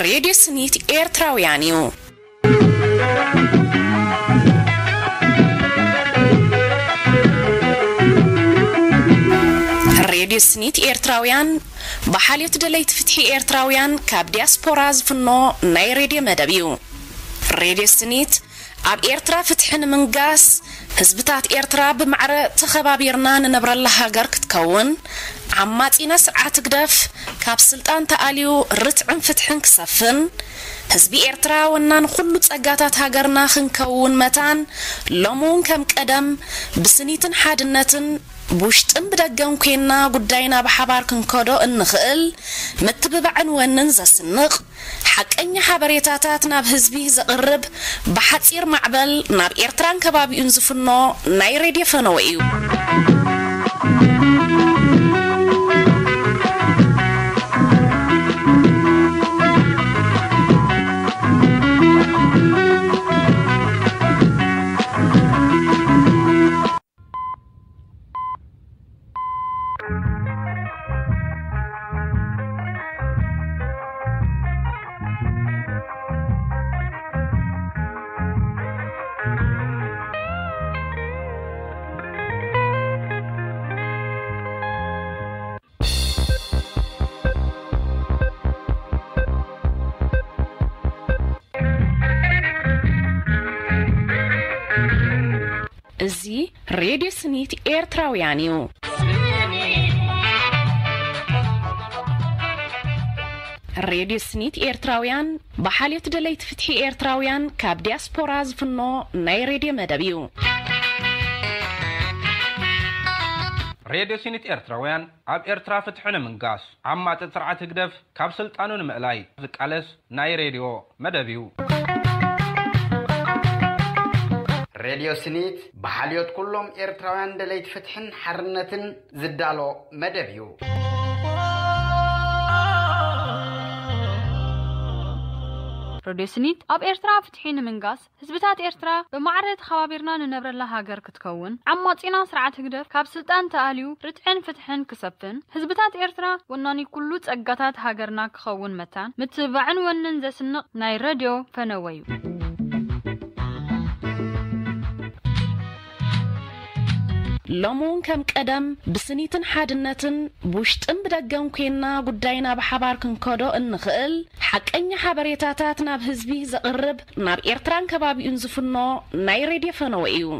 ሬድዮ ስኒት ኤርትራውያን እዩ። ሬድዮ ስኒት ኤርትራውያን ብሓልዮት ደለይቲ ፍትሒ ኤርትራውያን ካብ ዲያስፖራ ዝፍኖ ናይ ሬድዮ መደብ እዩ። ሬድዮ ስኒት ኣብ ኤርትራ ፍትሒ ንምንጋስ፣ ህዝብታት ኤርትራ ብማዕረ ተኸባቢርና ንነብረላ ሃገር ክትከውን፣ ዓማጺና ስርዓት ህግደፍ ካብ ስልጣን ተኣልዩ ርትዕን ፍትሕን ክሰፍን፣ ህዝቢ ኤርትራ ወናን ኩሉ ጸጋታት ሃገርና ክንከውን መታን፣ ሎሚ እውን ከም ቀደም ብስኒትን ሓድነትን ብውሽጥን ብደገን ኮይንና ጉዳይና ብሓባር ክንከዶ እንኽእል ምትብባዕን ወንን ዘስንቕ ሓቀኛ ሓበሬታታት ናብ ህዝቢ ዘቕርብ ብሓጺር ማዕበል ናብ ኤርትራን ከባቢኡን ዝፍኖ ናይ ሬድዮ ፈነወ እዩ። እዚ ሬድዮ ስኒት ኤርትራውያን እዩ። ሬድዮ ስኒት ኤርትራውያን ብሓልዮት ደለይቲ ፍትሒ ኤርትራውያን ካብ ዲያስፖራ ዝፍኖ ናይ ሬድዮ መደብ እዩ። ሬድዮ ስኒት ኤርትራውያን ኣብ ኤርትራ ፍትሒ ንምንጋስ ዓማጺ ስርዓት ህግደፍ ካብ ስልጣኑ ንምእላይ ዝቃለስ ናይ ሬድዮ መደብ እዩ። ሬድዮ ስኒት ብሓልዮት ኩሎም ኤርትራውያን ደለይቲ ፍትሕን ሓርነትን ዝዳሎ መደብ እዩ። ሬድዮ ስኒት ኣብ ኤርትራ ፍትሒ ንምንጋስ ህዝብታት ኤርትራ ብማዕረ ተኸባቢርና ንነብረላ ሃገር ክትከውን፣ ዓማጺና ስርዓት ህግደፍ ካብ ስልጣን ተኣልዩ ርትዕን ፍትሕን ክሰፍን፣ ህዝብታት ኤርትራ ወናኒ ኩሉ ጸጋታት ሃገርና ክኸውን መታን ምትብባዕን ወንን ዘስንቕ ናይ ረድዮ ፈነወ እዩ። ሎሚ እውን ከም ቀደም ብስኒትን ሓድነትን ብውሽጥን ብደገን ኮይንና ጉዳይና ብሓባር ክንከዶ እንኽእል ሓቀኛ ሓበሬታታት ናብ ህዝቢ ዘቕርብ ናብ ኤርትራን ከባቢኡን ዝፍኖ ናይ ሬድዮ ፈነወ እዩ።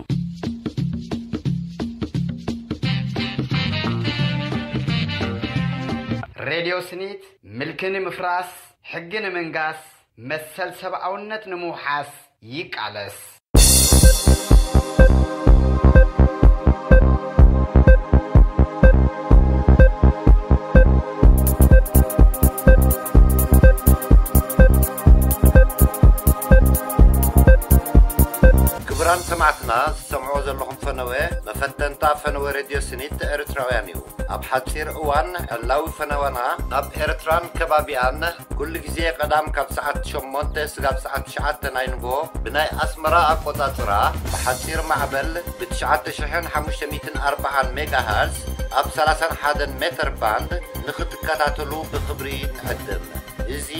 ሬድዮ ስኒት ምልኪ ንምፍራስ፣ ሕጊ ንምንጋስ፣ መሰል ሰብኣውነት ንምውሓስ ይቃለስ። ክቡራን ሰማዕትና ዝሰምዕዎ ዘለኹም ፈነወ መፈተንታ ፈነወ ሬድዮ ስኒት ኤርትራውያን እዩ። ኣብ ሓጺር እዋን ዕላዊ ፈነወና ኣብ ኤርትራን ከባቢኣን ኩሉ ግዜ ቀዳም ካብ ሰዓት ሸሞንተ ስጋብ ሰዓት ትሽዓተ ናይ ንግሆ ብናይ ኣስመራ ኣቆጻጽራ ብሓጺር ማዕበል ብ ትሽዓተ ሽሕን ሓሙሽተ ሚእትን ኣርባዓን ሜጋሃርዝ ኣብ ሰላሳን ሓደን ሜተር ባንድ ንኽትከታተሉ ብኽብሪ ንዕድም። እዚ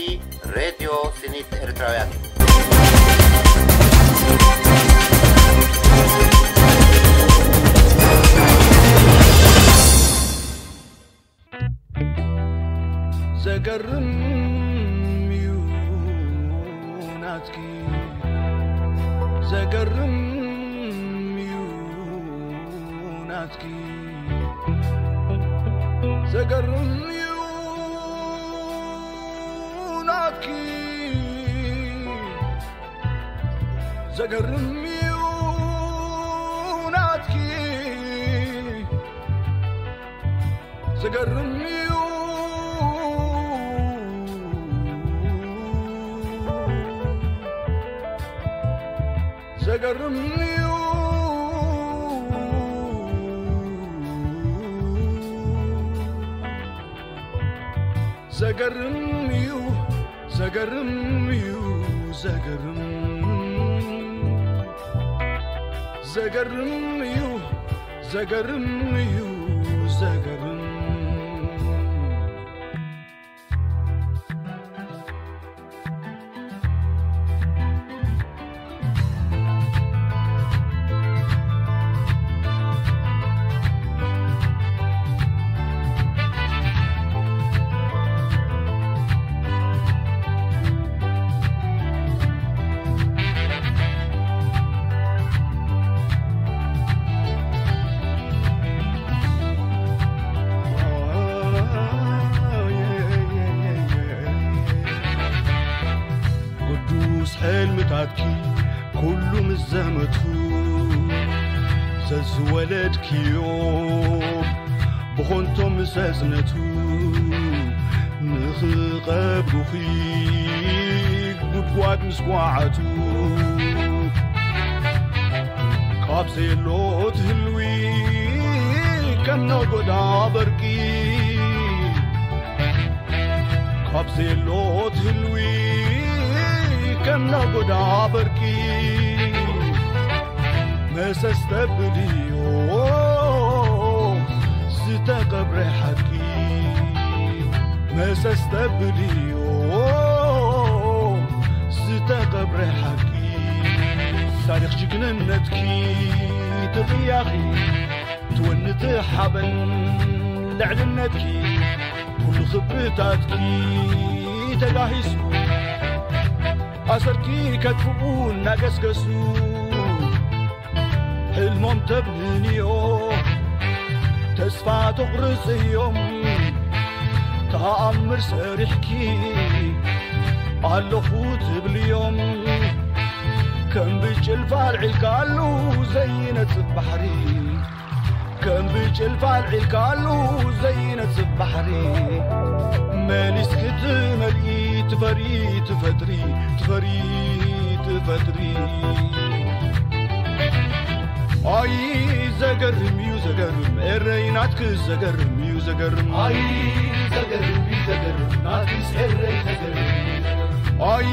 ሬድዮ ስኒት ኤርትራውያን እዩ። ዘገርም እዩ ናትኪ ዘገርም እዩ ናትኪ ዘገርም እዩ ናትኪ ዘገርም እዩ ናትኪ ዘገርም እዩ ዘገርም እዩ ዘገርም እዩ ዘገርም እዩ ዘገርም ዘገርም እዩ ዘገርም እዩ ዘገርም ኩሉ ምስ ዘመቱ ዘዝወለድክዮ ብኾንቶ ምስ ኣጽነቱ ንኽቐብሩኺ ጉድጓድ ምስ ጓዓቱ ካብ ሴሎ ትህልዊ ከም ነጎዳ በርቂ ካብ ሴሎ ትህልዊ ከም ነጎዳ በርቂ መሰስ ተብልዮ ዝተቐብረ ሓቂ መሰስ ተብልዮ ዝተቐብረ ሓቂ ታሪኽ ጅግንነትኪ ትጥያኺ ትወኒ ትሓበን ልዕልነትኪ ኩሉ ክብርታትኪ ተጋሂሱ ኣሰርኪ ከጥፍኡ እናገስገሱ ሕልሞም ተብንንዮ ተስፋ ተቑርጽዮም ተኣምር ሰሪሕኪ ኣለኹ ትብልዮም ከም ብጭልፋ ኣልዒልካሉ ዘይነጽፍ ባሕሪ ከም ብጭልፋ ኣልዒልካሉ ዘይነጽፍ ባሕሪ መሊስ ክትመልኢ ትፈሪ ትፈጥሪ ትፈሪ ትፈጥሪ ኣይ ዘገርም እዩ ዘገርም ኤረይ ናትክ ዘገርም እዩ ዘገርም ኣይ ዘገርም እዩ ዘገርም ናትስ ኤረይ ዘገርም እዩ ዘገርም ኣይ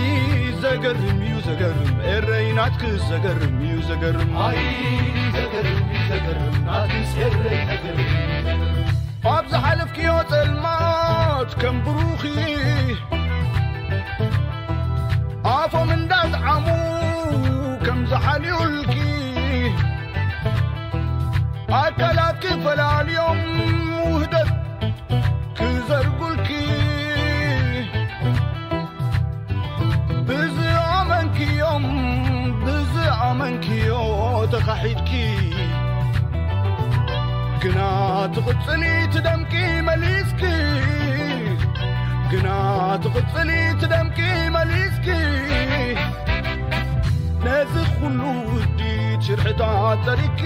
ዘገርም እዩ ዘገርም ኤረይ ናትክ ዘገርም እዩ ዘገርም ኣይ ዘገርም እዩ ዘገርም ናትስ ኤረይ ዘገርም እዩ ዘገርም ኣብ ዝሓለፍክዮ ጸልማት ከም ብሩኺ ኣፎም እንዳጥዓሙ ከም ዝሓልዩልኪ ኣካላት ክፈላልዮም ውህደት ክዘርጉልኪ ብዝኣመንክዮም ብዝኣመንክዮ ተኻሒድኪ ግና ትቕጽሊ ትደምቂ መሊስኪ ግና ትቕጽሊ ትደምቂ መሊስኪ ነዚ ኩሉ ውዲት ሽርሕታት ጸሪግኪ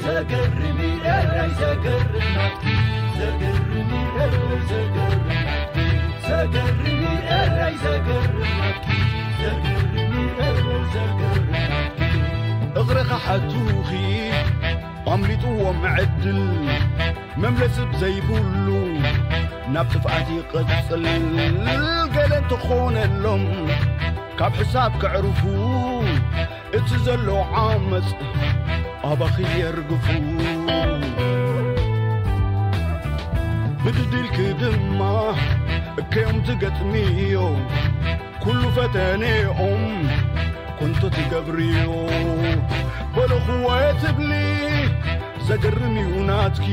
ዘገርም እዩ ኤረይ ዘገርም ናትኪ ዘገርም እዩ ኤረይ ዘገርም ናትኪ ዘገርም እዩ ኤረይ ዘገርም ናትኪ ዘገርም እዩ ኤረይ ዘገርም ናትኪ እግርኻ ሓቱኺ ኣምሊጥዎም ዕድል መምለሲ ብዘይብሉ ናብ ጥፍኣት ይቕጽል ገለ እንተኾነሎም ካብ ሕሳብ ከዕርፉ እቲ ዘሎ ዓመጽ ኣባኺ የርግፉ ብድድልኪ ድማ እከዮም ትገጥምዮ ኩሉ ፈተነኦም ኮንቶ ትገብርዮ በልኽዎ ትብሊ ዘገርም እዩ ናትኪ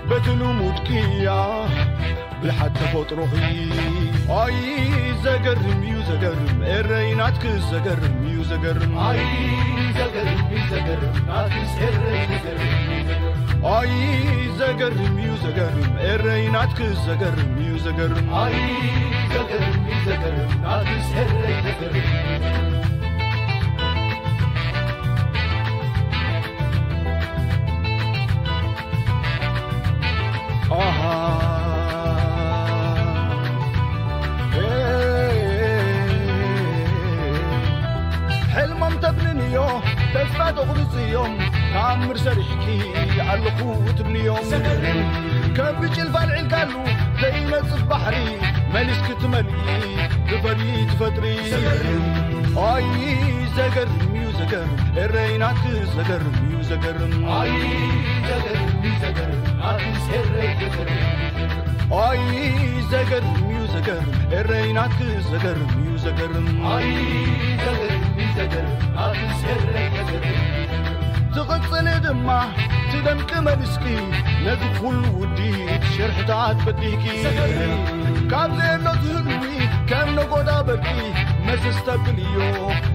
በቲ ልሙድ ቅያ ብልሓት ተፈጥሮኺ ኣይ ዘገርም እዩ ዘገርም ኤረይ ናትኪ ዘገርም እዩ ዘገርም ኣይ ዘገርም እዩ ዘገርም ናትስ ኤረይ ዘገርም እዩ ዘገርም ኣይ ዘገርም እዩ ዘገርም ኤረይ ናትኪ ዘገርም እዩ ዘገርም ኣይ ዘገርም እዩ ዘገርም ናትስ ኤረይ ዘገርም እዩ ዘገርም ኣሃ ሕልሞም ተብልንዮ ተስፋ ተቑርጽ እዮም ተኣምር ሰሪሕኪ ኣለኹ ትብልዮም ከም ብጭልፋ ኣልዒልካሉ ዘይነጽፍ ባሕሪ መሊስኪ ትመልኢ ትፈሪ ትፈጥሪ ኣይ ዘገርም እዩ ዘገርም ኤረይ ናትኪ ዘገርም እዩ ዘገርም ኣይ ዘገርም እዩ ዘገርም ናትስ ኤረይ ዘገርም ኣይ ዘገርም እዩ ዘገርም ኤረይ ናትኪ ዘገርም እዩ ዘገርም ኣይ ዘገርም እዩ ዘገርም ናትስ ኤረይ ዘገርም እዩ ዘገርም ትቕጽሊ ድማ ትደምቂ መሊስኪ ነዚ ኩሉ ውዲት ሽርሕታት በዲህኪ ካብ ዘየሎ ትህልዊ ከም ነጎዳ በርቂ መሰስ ተብልዮ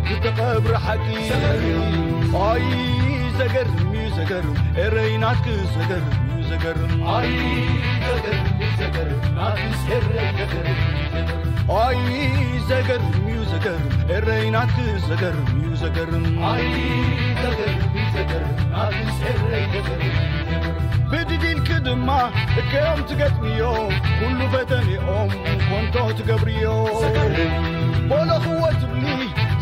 ዝተቐብረ ሓቂ ኣይ ዘገርም እዩ ዘገርም ኤረይ ናትኪ ዘገርም እዩ ዘገርም ኣይ ዘገርም እዩ ዘገርም ናትስ ኤረይ ዘገርም እዩ ዘገርም ኣይ ዘገርም እዩ ዘገርም ኤረይ ናትስ ዘገርም እዩ ዘገርም ኣይ ዘገርም እዩ ዘገርም ናትስ ኤረይ ዘገርም እዩ ዘገርም ብድድ ኢልኪ ድማ እከዮም ትገጥምዮ ኩሉ ፈተንኦም ኮንቶ ትገብርዮ ዘገርም በለኽዎ ትብሊ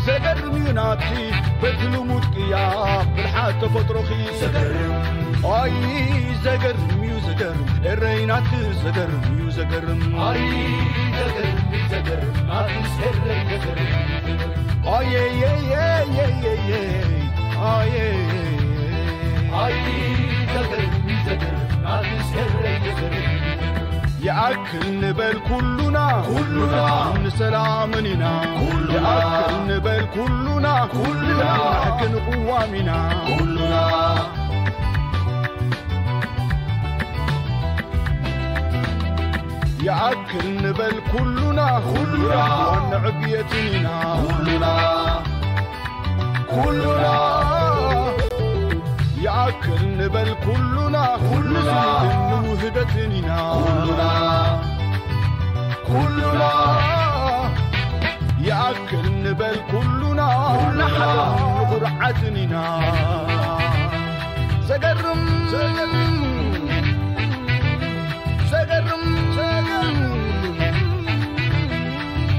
ዘገርም እዩ ናትኪ በቲ ልሙድ ቅያ ብልሓት ተፈጥሮኺ ዘገርም ኣይ ዘገርም እዩ ዘገርም ኤረይ ናትስ ዘገርም እዩ ዘገርም ኣይ ዘገርም እዩ ዘገርም ናትስ ኤረይ ዘገርም እዩ ዘገርም ኣየየየየየየ ኣየ ኣይ ዘገርም እዩ ዘገርም ናትስ ኤረይ ዘገርም እዩ ዘገርም ይኣክል ንበል ኩሉና ኩሉና ንሰላምን ኢና ኩሉና ይኣክል ንበል ኩሉና ኩሉና ክንቅዋም ኢና ኩሉና ይኣክል ንበል ኩሉና ኩሉና ንዕብየትን ኢና ኩሉና ኩሉና ይኣክል ንበል ኩሉና ኩሉና ንውህደትን ኢና ኩሉና ኩሉና ይኣክል ንበል ኩሉና ንሓደ ንኹርዓትን ኢና ዘገርም ዘገርም ዘገርም ዘገርም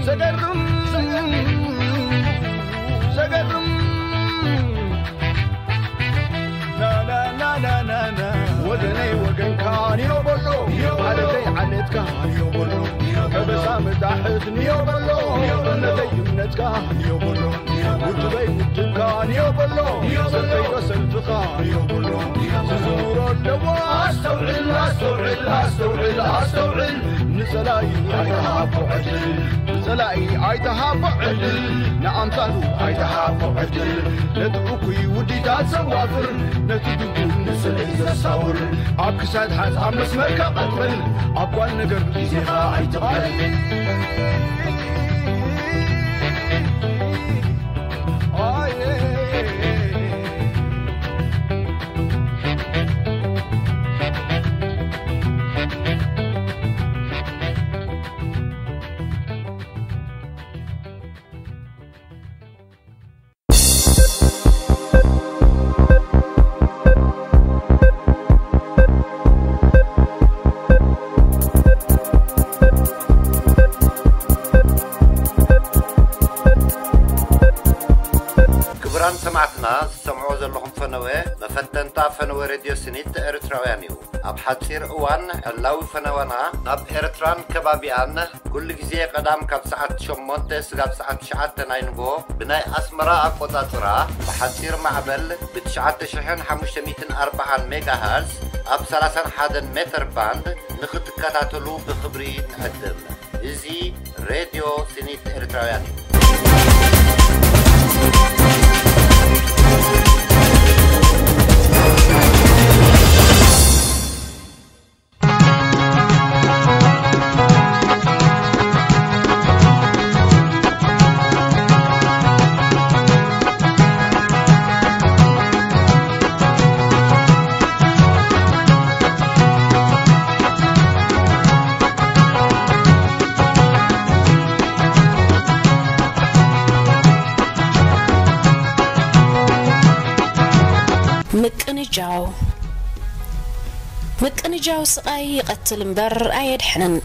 ዘገርም ዘገርም ወገነይ ወገንካ ንዮ በሎ ዓለተይ ዓለትካ ንዮ በሎ ከበሳ መታሕት ንዮ በሎ እምነተይ እምነትካ ንዮ በሎ ውድበይ ውድብካ ንዮ በሎ ሰልፈይ ሰልፍኻ ንዮ በሎ ዝዝውሮ ኣለዎ ኣስተውዕል ኣስተውዕል ኣስተውዕል ኣስተውዕል ንጸላኢ ኣይተሃቦ ዕድል ንጸላኢ ኣይተሃቦ ዕድል ንኣምሳሉ ኣይተሃቦ ዕድል ነቲ እኩይ ውዲታት ዘዋፍር ነቲ ድጉም ንጽልኢ ዘሳውር ኣብ ክሳድ ሓዝ ኣብ መስመርካ ቀጥል ኣብ ጓል ነገር ግዜኻ ኣይትቕበል ክቡራን ሰማዕትና ዝሰምዕዎ ዘለኹም ፈነወ መፈተንታ ፈነወ ሬድዮ ስኒት ኤርትራውያን እዩ። ኣብ ሓጺር እዋን ዕላዊ ፈነወና ናብ ኤርትራን ከባቢኣን ኩሉ ግዜ ቀዳም ካብ ሰዓት ሸሞንተ ስጋብ ሰዓት ትሽዓተ ናይ ንጎ ብናይ ኣስመራ ኣቆጻጽራ ብሓጺር ማዕበል ብ ትሽዓተ ሽሕን ሓሙሽተ ሚእትን ኣርባዓን ሜጋሃርዝ ኣብ ሰላሳን ሓደን ሜተር ባንድ ንኽትከታተሉ ብኽብሪ ንዕድም። እዚ ሬድዮ ስኒት ኤርትራውያን እዩ። ምቅንጃው ምቅንጃው ስቓይ ይቐትል እምበር ኣየድሕንን።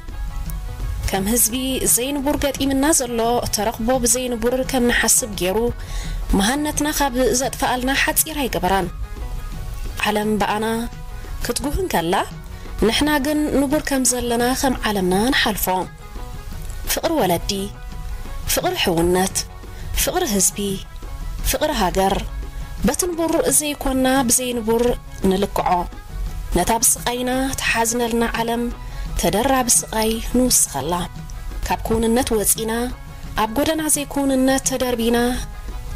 ከም ህዝቢ ዘይንቡር ገጢምና ዘሎ ተረኽቦ ብዘይንቡር ከም ንሓስብ ገይሩ መሃነትና ካብ ዘጥፍኣልና ሓጺር ኣይገበራን። ዓለም ብኣና ክትጉህ እንከላ ንሕና ግን ንቡር ከም ዘለና ከም ዓለምና ንሓልፎ። ፍቕሪ ወለዲ፣ ፍቕሪ ሕውነት፣ ፍቕሪ ህዝቢ፣ ፍቕሪ ሃገር በቲ ንቡር ዘይኮና ብዘይንቡር ንልክዖ። ነታ ብስቓይና ተሓዝነልና ዓለም ተደራቢ ስቓይ ንውስኸላ። ካብ ክውንነት ወጺና ኣብ ጎደና ዘይክውንነት ተደርቢና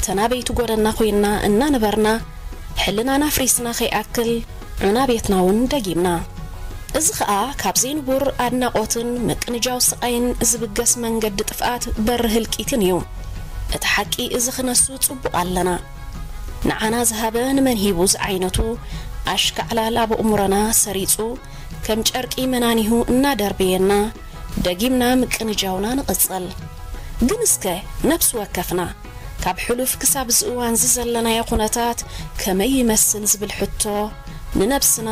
ተናበይቲ ጎደና ኮይንና እናነበርና ሕልናና ኣፍሪስና ከይኣክል ዑና ቤትና እውን ደጊምና። እዚ ኸኣ ካብ ዘይንቡር ኣድናቖትን ምቅንጃው ስቓይን ዝብገስ መንገዲ ጥፍኣት በሪ ህልቂትን እዩ። እቲ ሓቂ እዚ ክነሱ ጽቡቕ ኣለና። ንዓና ዝሃበ ንመን ሂቡ ዝዓይነቱ ኣሽካዕላል ኣብ ኣእምሮና ሰሪጹ ከም ጨርቂ መናኒሁ እናደርበየና፣ ደጊምና ምቅንጃውና ንቕጽል። ግን እስከ ነፍሲ ወከፍና ካብ ሕሉፍ ክሳብ እዚ እዋንዚ ዘለናዮ ኩነታት ከመይ ይመስል ዝብል ሕቶ ንነብስና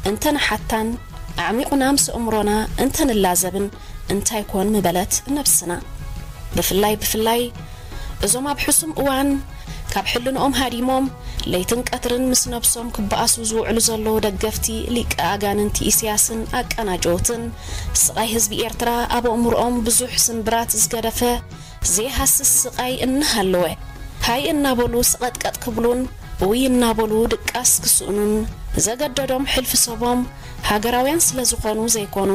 እንተነሓታን ኣዕሚቑና ምስ ኣእምሮና እንተንላዘብን እንታይ ኮን ምበለት ነብስና? ብፍላይ ብፍላይ እዞም ኣብ ሕሱም እዋን ካብ ሕልንኦም ሃዲሞም ለይትን ቀትርን ምስ ነብሶም ክበኣሱ ዝውዕሉ ዘለዉ ደገፍቲ ሊቀ ኣጋንንቲ ኢሳያስን ኣቀናጀውትን፣ ስቓይ ህዝቢ ኤርትራ ኣብ ኣእምሮኦም ብዙሕ ስምብራት ዝገደፈ ዘይሃስስ ስቓይ እናሃለወ፣ ሃይ እናበሉ ስቐጥቀጥ ክብሉን እውይ እናበሉ ድቃስ ክስእኑን ዘገደዶም ሕልፊ ሰቦም ሃገራውያን ስለ ዝኾኑ ዘይኮኑ፣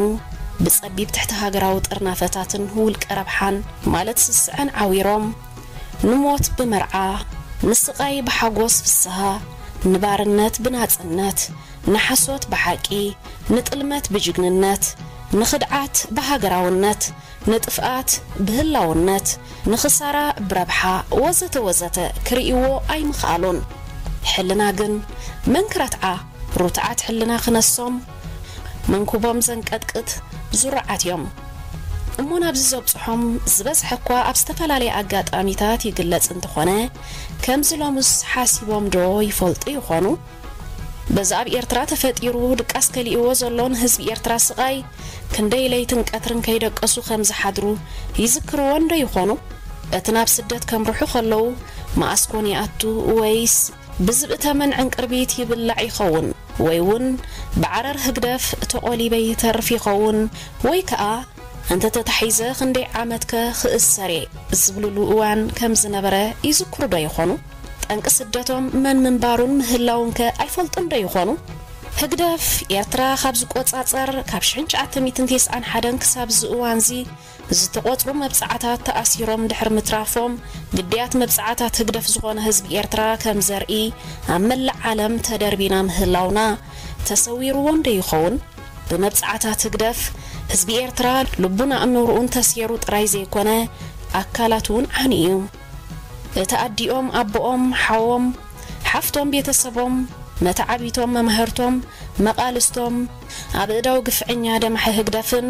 ብጸቢብ ትሕቲ ሃገራዊ ጥርናፈታትን ውልቀ ረብሓን ማለት ስስዐን ዓዊሮም፣ ንሞት ብመርዓ፣ ንስቓይ ብሓጎስ ፍስሃ፣ ንባርነት ብናጽነት፣ ንሓሶት ብሓቂ፣ ንጥልመት ብጅግንነት፣ ንኽድዓት ብሃገራውነት፣ ንጥፍኣት ብህላውነት፣ ንኽሳራ ብረብሓ ወዘተ ወዘተ ክርእይዎ ኣይምኽኣሉን። ሕልና ግን መን ክረትዓ? ሩትዓት ሕልና ክነሶም መንኩቦም ዘንቀጥቅጥ ዙሩዓት እዮም። እሞ ናብዚ ዘብጽሖም ዝበዝሐ እኳ ኣብ ዝተፈላለየ ኣጋጣሚታት ይግለጽ እንተኾነ፣ ከምዚ ሎምስ ሓሲቦም ዶ ይፈልጡ ይኾኑ? በዚ ኣብ ኤርትራ ተፈጢሩ ድቃስ ከሊእዎ ዘሎ ንህዝቢ ኤርትራ ስቓይ ክንደይ ለይትን ቀትርን ከይደቀሱ ከም ዝሓድሩ ይዝክርዎ እንዶ ይኾኑ? እቲ ናብ ስደት ከምርሑ ከለዉ መኣስ ኮን ይኣቱ ወይስ ብዝብኢ ተመን ዕንቅርቢት ይብላዕ ይኸውን? ወይ እውን ብዓረር ህግደፍ ተቖሊበ ይተርፍ ይኸውን? ወይ ከኣ እንተ ተታሒዘ ክንደይ ዓመትከ ክእሰር እየ ዝብልሉ እዋን ከም ዝነበረ ይዝክሩ ዶ ይኾኑ? ጠንቂ ስደቶም መን ምንባሩን ምህላውንከ ኣይፈልጡን ዶ ይኾኑ? ህግደፍ ኤርትራ ካብ ዝቆጻጸር ካብ ሽሕን ትሽዓተ ሚእትን ተስዓን ሓደን ክሳብ እዚ እዋንዚ ዝተቖጽሩ መብጽዓታት ተኣሲሮም ድሕሪ ምትራፎም፣ ግዳያት መብጽዓታት ህግደፍ ዝኾነ ህዝቢ ኤርትራ ከም ዘርኢ ኣብ መላእ ዓለም ተደርቢና ምህላውና ተሰዊርዎ እንዶ ይኸውን? ብመብጽዓታት ህግደፍ፣ ህዝቢ ኤርትራ ልቡን ኣእምሮኡን ተስየሩ ጥራይ ዘይኮነ፣ ኣካላቱ እውን ዓንዩ እዩ። እቲ ኣዲኦም፣ ኣቦኦም፣ ሓዎም፣ ሓፍቶም፣ ቤተሰቦም፣ መተዓቢቶም፣ መማህርቶም፣ መቓልስቶም፣ ኣብ እዳው ግፍዐኛ ደማሒ ህግደፍን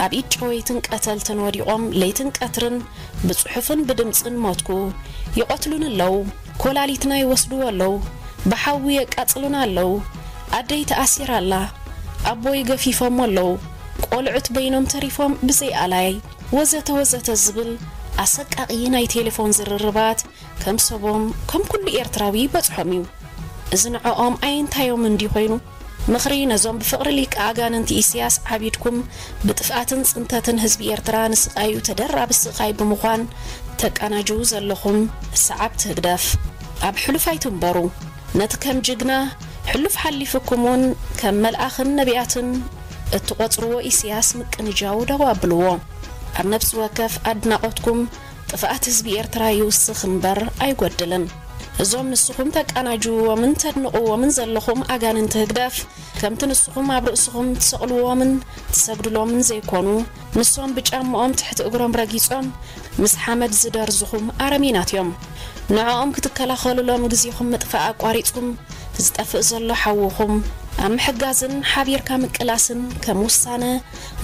ኣብ ኢድ ጨወይትን ቀተልትን ወዲቖም ለይትን ቀትርን ብጽሑፍን ብድምጽን ሞትኩ ይቐትሉኒ ኣለዉ። ኮላሊትና ይወስድዎ ኣለዉ። ብሓዊ የቃጽሉና ኣለዉ። ኣደይ ተኣሲራ ኣላ። ኣቦይ ገፊፎሞ ኣለዉ። ቆልዑት በይኖም ተሪፎም ብዘይ ኣላይ። ወዘተ ወዘተ ዝብል ኣሰቃቒ ናይ ቴሌፎን ዝርርባት ከም ሰቦም፣ ከም ኩሉ ኤርትራዊ ይበጽሖም እዩ። እዚ ንዕኦም ኣየንታዮም እንዲ ኮይኑ? ምኽሪ ነዞም ብፍቕሪ ሊቀ ኣጋንንቲ ኢሳያስ ዓቢድኩም ብጥፍኣትን ጽንተትን ህዝቢ ኤርትራ ንስቓዩ ተደራቢ ስቓይ ብምዃን ተቀናጅዉ ዘለኹም ሰዓብቲ ህግደፍ፣ ኣብ ሕሉፍ ኣይትንበሩ። ነቲ ከም ጅግና ሕሉፍ ሓሊፍኩም እውን ከም መልኣኽን ነቢያትን እትቖጽርዎ ኢሳያስ ምቅንጃው ደው ኣብልዎ። ኣብ ነብሲ ወከፍ ኣድናቖትኩም ጥፍኣት ህዝቢ ኤርትራ ይውስኽ እምበር ኣይጎድልን። እዞም ንስኹም ተቀናጅውዎምን ተድንቕዎምን ዘለኹም ኣጋንንቲ ህግደፍ፣ ከምቲ ንስኹም ኣብ ርእስኹም ትሰቕልዎምን ትሰግድሎምን ዘይኮኑ፣ ንሶም ብጫምኦም ትሕቲ እግሮም ረጊጾም ምስ ሓመድ ዝደርዝኹም ኣረሚናት እዮም። ንዕኦም ክትከላኸሉሎም ግዜኹም ምጥፋእ ኣቋሪጽኩም፣ ዝጠፍእ ዘሎ ሓውኹም ኣብ ምሕጋዝን ሓቢርካ ምቅላስን ከም ውሳነ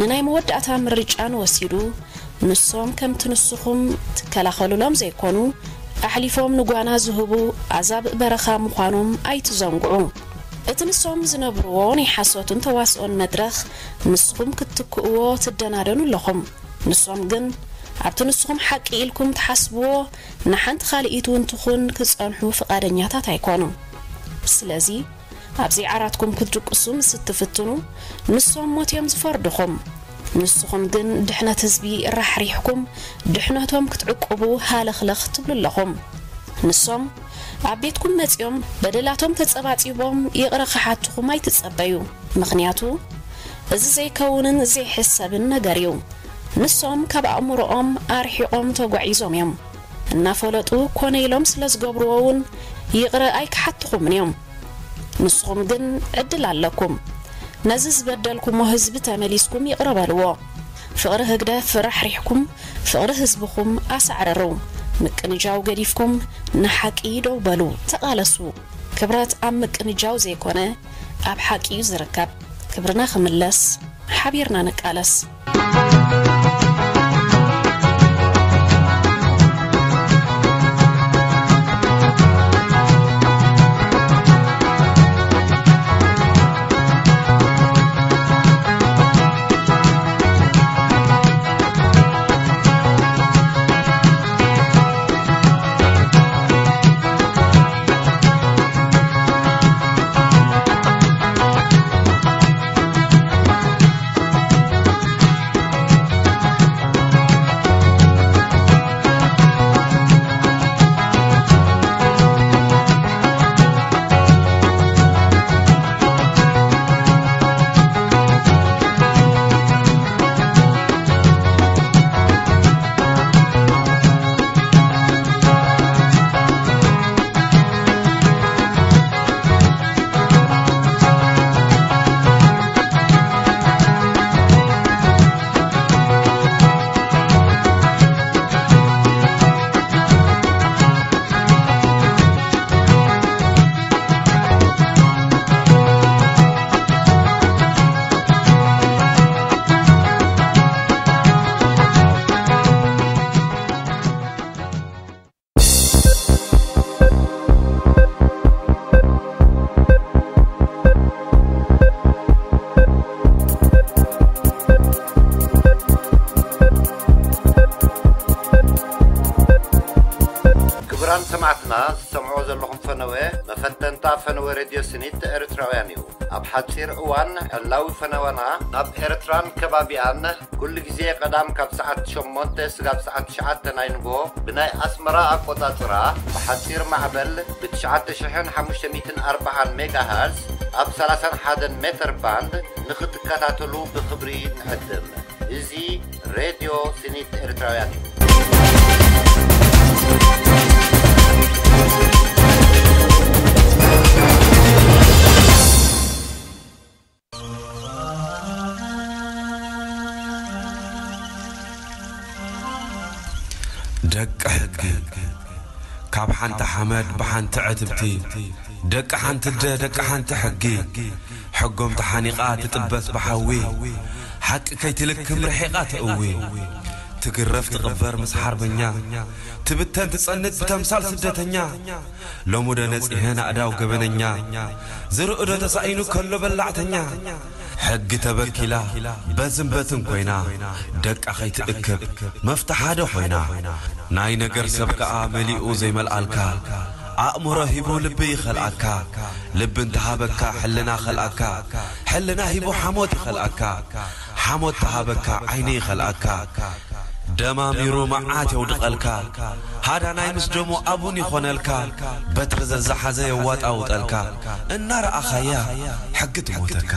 ንናይ መወዳእታ ምርጫን ወሲዱ፣ ንሶም ከምቲ ንስኹም ትከላኸሉሎም ዘይኮኑ፣ ኣሕሊፎም ንጓና ዝህቡ ኣዛብእ በረኻ ምዃኖም ኣይትዘንግዑ። እቲ ንሶም ዝነብርዎ ናይ ሓሶትን ተዋስኦን መድረኽ ንስኹም ክትትክእዎ ትደናደኑ ኣለኹም። ንሶም ግን ኣብቲ ንስኹም ሓቂ ኢልኩም ትሓስብዎ ንሓንቲ ካልኢት እውን ትኹን ክጸንሑ ፍቓደኛታት ኣይኮኑን። ስለዚ ኣብ ዘይዓራትኩም ክትድቅሱ ምስ እትፍትኑ፣ ንሶም ሞት እዮም ዝፈርድኹም። ንስኹም ግን ድሕነት ህዝቢ ራሕሪሕኩም፣ ድሕነቶም ክትዕቅቡ ሃለኽለኽ ትብሉ ኣለኹም። ንሶም ኣብ ቤትኩም መጺኦም በደላቶም ተጸባጺቦም ይቕረ ክሓትኹም ኣይትጸበዩ። ምኽንያቱ፣ እዚ ዘይከውንን ዘይሕሰብን ነገር እዩ። ንሶም ካብ ኣእምሮኦም ኣርሒቖም ተጓዒዞም እዮም። እናፈለጡ ኮነ ኢሎም ስለ ዝገብርዎ እውን ይቕረ ኣይክሓትኹምን እዮም። ንስኹም ግን ዕድል ኣለኩም። ነዚ ዝበደልኩሞ ህዝቢ ተመሊስኩም ይቕረ በልዎ። ፍቕሪ ህግደፍ ራሕሪሕኩም፣ ፍቕሪ ህዝብኹም ኣሳዕርሩ። ምቅንጃው ገዲፍኩም ንሓቂ ደው በሉ፣ ተቓለሱ። ክብረት ኣብ ምቅንጃው ዘይኮነ ኣብ ሓቂ እዩ ዝርከብ። ክብርና ክምለስ ሓቢርና ንቃለስ። ክቡራን ሰማዕትና፣ ዝሰምዕዎ ዘለኹም ፈነወ መፈተንታ ፈነወ ሬድዮ ስኒት ኤርትራውያን እዩ። ኣብ ሓጺር እዋን ዕላዊ ፈነወና ናብ ኤርትራን ከባቢኣን ኩሉ ግዜ ቀዳም ካብ ሰዓት ሸሞንተ ስጋብ ሰዓት ትሽዓተ ናይ ንጎ ብናይ ኣስመራ ኣቆጻጽራ ብሓጺር ማዕበል ብትሽዓተ ሽሕን ሓሙሽተ ሚእትን ኣርባዓን ሜጋሃርዝ ኣብ ሰላሳን ሓደን ሜተር ባንድ ንኽትከታተሉ ብኽብሪ ንዕድም። እዚ ሬድዮ ስኒት ኤርትራውያን እዩ። ደቂ ሕጊ፣ ካብ ሓንቲ ሓመድ ብሓንቲ ዕትብቲ፣ ደቂ ሓንቲ ኣደ ደቂ ሓንቲ ሕጊ፣ ሕጎም ተሓኒቓ ትጥበስ ብሓዊ፣ ሓቂ ከይትልክም ርሒቓ ተእዊ፣ ትግረፍ ትቕበር ምስ ሓርበኛ፣ ትብተን ትጸንት ብተምሳል ስደተኛ፣ ሎሙደ ነጺሀ ናእዳው ገበነኛ፣ ዝርእዶ ተሳኢኑ ከሎ በላዕተኛ። ሕጊ ተበኪላ በዝን በትን ኮይና፣ ደቃ ከይትእክብ መፍትሓ ሓደ ኮይና። ናይ ነገር ሰብ ከኣ መሊኡ ዘይመልኣልካ፣ ኣእምሮ ሂቡ ልቢ ይኸልኣካ፣ ልቢ እንተሃበካ ሕልና ኸልኣካ፣ ሕልና ሂቡ ሓሞት ይኸልኣካ፣ ሓሞት ተሃበካ ዓይኒ ይኸልኣካ። ደማሚሩ መዓት የውድቐልካ፣ ሃዳናይ ምስ ደሙ ኣቡን ይኾነልካ፣ በትሪ ዘዛሓዘ የዋጣውጠልካ፣ እናረኣኻያ ሕጊ ትሞተካ።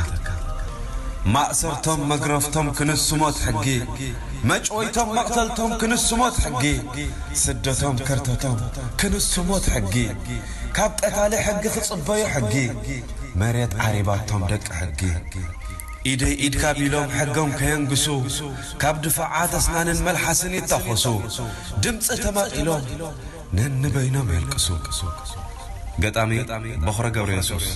ማእሰርቶም መግረፍቶም ክንስሞት ሕጊ፣ መጭወይቶም መቕተልቶም ክንስሞት ሕጊ፣ ስደቶም ከርተቶም ክንስሞት ሕጊ፣ ካብ ቀታሊ ሕጊ ክጽበዩ ሕጊ፣ መሬት ዓሪባቶም ደቂ ሕጊ። ኢደይ ኢድካ ቢሎም ሕጎም ከየንግሱ፣ ካብ ድፋዓት ኣስናንን መልሓስን ይታኾሱ፣ ድምፂ ተማቒሎም ነንበይኖም የልቅሱ። ገጣሚ ቦኽረ ገብረ የሱስ።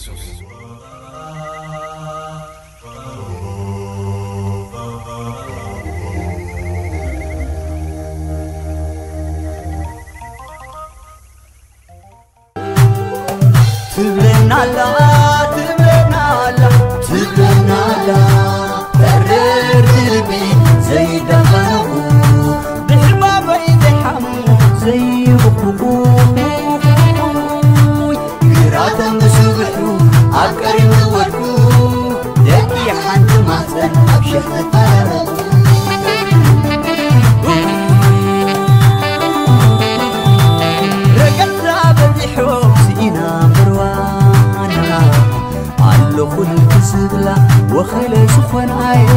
ትብለናላ፣ ትብለናላ፣ ትብለናላ፣ ተረር ልቢ ዘይደኸነኹ፣ ብሕማመይ ዘይሓሙ ዘይብኹ፣ ግራቶም ብስብሑ ኣብ ቀሪም ዝወድቁ፣ ደቂ ሓንቲ ማህፀን ኣብ ሸሕ ዝፈራረቑ። ረገድና በዚሑ ስኢና ምርዋና፣ ኣለኹልኪ ዝብላ ወኸለ ዝኾናየ።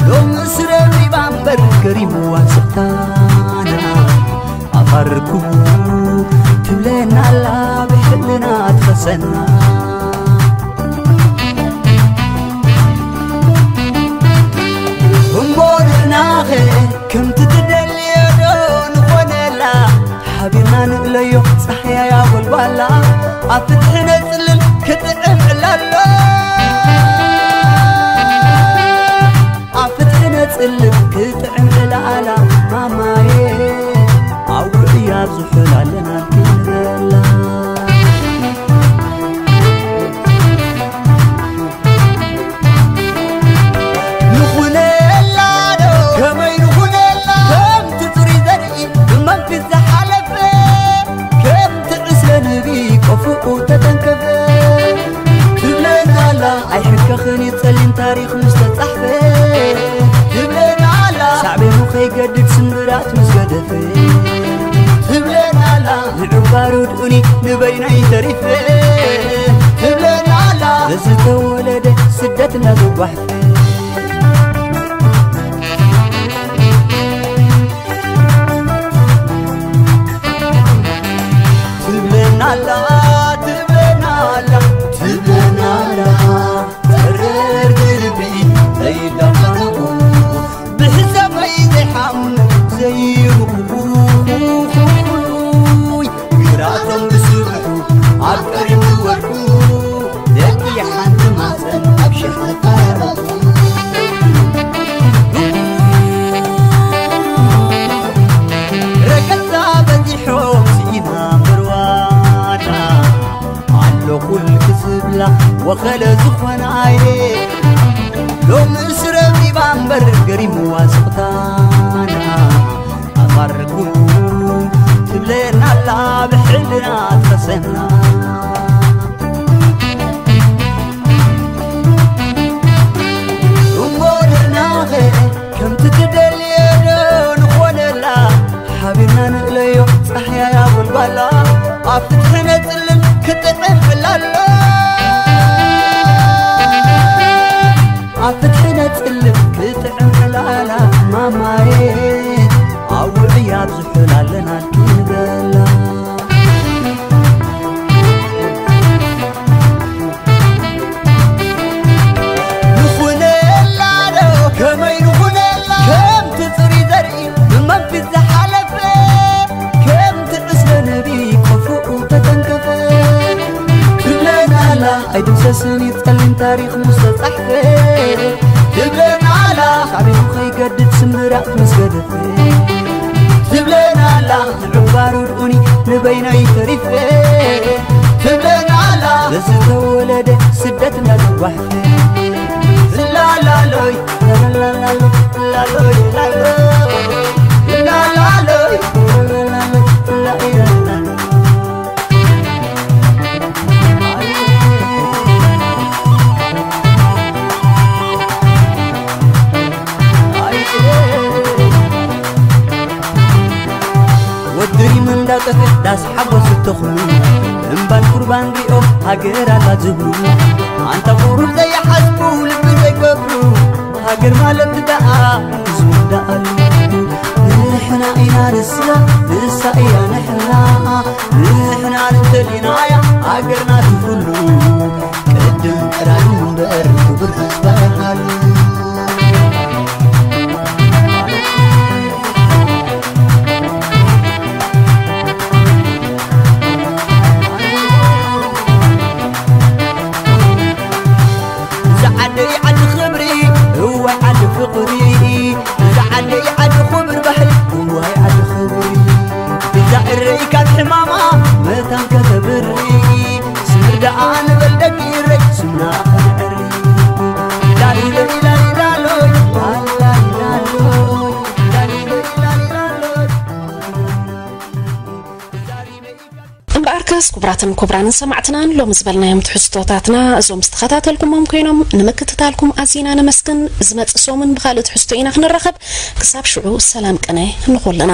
ሎሚ ስረ ሪባ እምበር ገሪምዋ ስኽታና። ኣፋርኩ ትብለና ኣላ ብሕልና ትኸሰና። እሞ ንሕናኸ ከምቲ ትደልዮ ዶ ንኾነላ? ኣቢና ንእለዮ ጻሕያይ ኣጎልጓላ፣ ኣብ ፍትሒ ነጽልል ክጥዕም ዕላሎ። ኣብ ፍትሒ ነጽልል ክጥዕም ዕላላ፣ ማማዬ፣ ኣብ ውዑይ ኣብ ዝሑል ኣለና ክንበላ። ንኹነላ ዶ፣ ከመይ ንኹነላ? ከምቲ ጽሩይ ዘርኢ ብመንፊት ዝሓለፈ፣ ከምቲ ዕስለ ንቢ ቆፎኡ ተተንከፈ። ትብለና ኣላ ኣይሕከኽን እዩ ጸሊም ታሪኽ ምስ ተጻሕፈ። ትብለና ኣላ ሳዕቤኑ ከይገድድ ስምብራት ምስ ገደፈ። ትብለና ኣላ ንዕባሩ ድኡኒ ንበይነይ ተሪፈ። ትብለና ኣላ በዚ ተወለደ ስደት እናተጓሕፈ። ትብለና ኣላ፣ ትብለና ኣላ፣ ትብለና ኣላ። ተረር ዝልቢ ዘይዳፋንኡ ብሕሰበይ ዘይሓምኑ ዘይርኡ ግራቶም ብስብሑ ኣብ ቀሪቡ ወርቁ ደቂ ሓንቲ ማፀን ኣብ ሽሕ ዝፈረቑ ረገፃ በዚሖም ስኢና ምርዋና ኣሎ ኩሉ ክዝብላ ወኸለ ዝኾነ ኣየ ሎምስ ረቢባ እምበር ገሪምዋ ስቕታና ኣፋርኩም ትብለና ኣላ ብሕልና ትኸሰና እሞ ንሕናኸ ከምቲ ትደልየ ዶ ንኾነላ ሓቢርና ንእለዮ ጻሕያይ ኣጎልጓላ ኣብ ፍትሒ ነጽልም ክጥዕም ዕላሎ ኣብ ፍትሒ ነጽልም ክጥዕም ዕላላ ማማዬ ኣብ ውዑይ ኣብ ዝሑል ኣለና ክንበላ ንኹነላ ዶ ከመይ ንኹነላ ከምቲ ጽሩይ ዘርኢ ብመንፊት ዝሓለፈ ከምቲ ዕስለ ነቢ ቆፎኡ ተተንከፈ ትብለና ኣላ ኣይድምሰስን እዩ ጸሊም ታሪኽ ምስ ተጻሕፈ ትብለና ኣላ ሳዕቤኑ ከይገድድ ስምብራት ምስ ገደፈ ትብለና ኣላ ንዕባሩ ድኡኒ ንበይነይ ተሪፈ ትብለና ኣላ በዚ ተወለደ ስደት እናተጓሕፈ ላላሎይ ላላሎይ ላላሎይ ላላሎይ ወድሪም እንዳጠፈ ዳስ ሓጎስ ዝተኽሉ እምባን ቁርባን ሪኦ ሃገር ኣላ ዝብሉ ኣንታ ቁሩብ ዘይሓስቡ ልቢ ዘይገብሩ ሃገር ማለት ደኣ ዝውዳኣሉ ንሕና ኢና ንሳ ንሳ እያ ንሕና ንሕና ንተሊናያ ሃገርና ትፍሉ ቅድም ጥራይ እምበር ክቡር ህዝባ ይሓሉ እዛ ዓደይ ዓዲ ክብሪ እዋይ ዓዲ ፍቕሪ እዛ ዓደይ ዓዲ ክብሪ ባህሊ እዋይ ዓዲ ክብሪ እዛ እረይ ካብ ሕማማ መታን ከተብሪ ስምር ደኣ ንበል ደቂ እረይ ስምና ከነዕሪ ላሊለይ ላሊላሎይ ላሊላሎይ ላሊለይ ላሊላሎይ እምበኣርከስ ክቡራትን ክቡራንን ሰማዕትናን ሎሚ ዝበልናዮም ትሕዝቶታትና እዞም ዝተኸታተልኩሞም ኮይኖም ንምክትታልኩም ኣዚና ነመስግን። ዝመጽእ ሰሙን ብኻልእ ትሕዝቶ ኢና ክንራኸብ። ክሳብ ሽዑ ሰላም ቅነ ንኹልና።